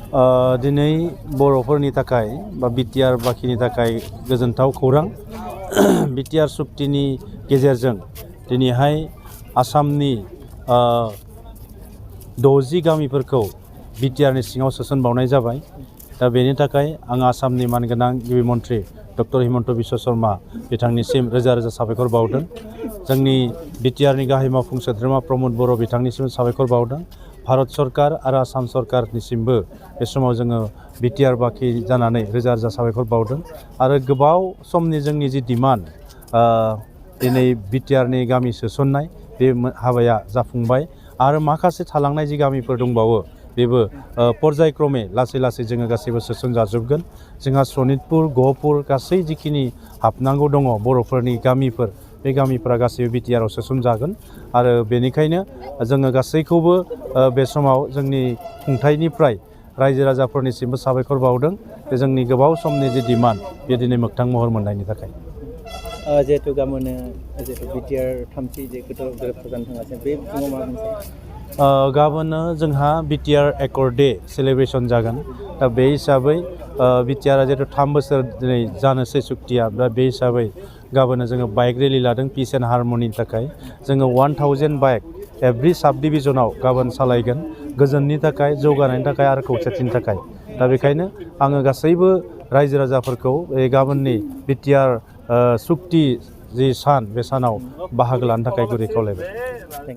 दिनै बर'फोरनि थाखाय बा बिटिआर बाखिनि थाखाय गोजोनथाव खौरां। बिटिआर सुक्तिनि गेजेरजों दिनैहाय आसामनि 60 गामिफोरखौ बिटिआरनि सिङाव सोसनबावनाय जाबाय। दा बेनि थाखाय आं आसामनि मानगोनां गिबि मन्थ्रि डक्टर हिमन्त बिश्व शर्मा बिथांनिसिम रोजा रोजा साबायखर बावदों। जोंनि बिटिआरनि गाहाय मावफुं सोद्रोमा प्रमद बर' बिथांनिसिम साबायखर बावदों। भारत सरकार आरो आसाम सरकारनिसिमबो बे समाव जोङो बिटिआर बाखि जानानै रोजा रोजा साबायखर बावदों। आरो गोबाव समनि जोंनि जि डिमान्ड दिनै बिटिआरनि गामि सोसननाय बे हाबाया जाफुंबाय। आरो माखासे थालांनाय जि गामिफोर दंबावो बेबो पर्यायक्रमे लासै लासै जोङो गासैबो सोसन जाजोबगोन। जोंहा सनितपुर गहपुर गासै जिखिनि हाबनांगौ दङ बर'फोरनि गामिफोर, बे गामिफोरा गासैबो बिटिआरआव सोसनजागोन। आरो बेनिखायनो जोङो गासैखौबो बे समाव जोंनि खुंथाइनिफ्राय रायजो राजाफोरनिसिमबो साबायखर बावदों। बे जोंनि गोबाव समनि जि डिमान्ड बे दिनै मोगथां महर मोननायनि थाखाय। जिहेतु गाबोन बिटिआर थामथि जे गोरोबथा जानो थांगासिनो बे बिथिङाव मा बुंनो? गाबोननो जोंहा बिटिआर एकर्ड डे सेलेब्रेसन जागोन। दा बे हिसाबै बिटिआरआ जिहेतु 3 बोसोर दिनै जानोसै सुक्तिया, दा बे हिसाबै गाबोननो जोङो बाइक रेलि लादों पिस एन्ड हारमनिनि थाखाय। जोङो 1000 बाइक एभ्रि साब डिभिजनाव गाबोन सालायगोन, गोजोननि थाखाय, जौगानायनि थाखाय आरो खौसेथिनि थाखाय। दा बेखायनो आङो गासैबो रायजो राजाफोरखौ गाबोननि बिटिआर सुक्ति जि सान बे सानाव बाहागो लानो थाखाय गुरै खावलायबाय।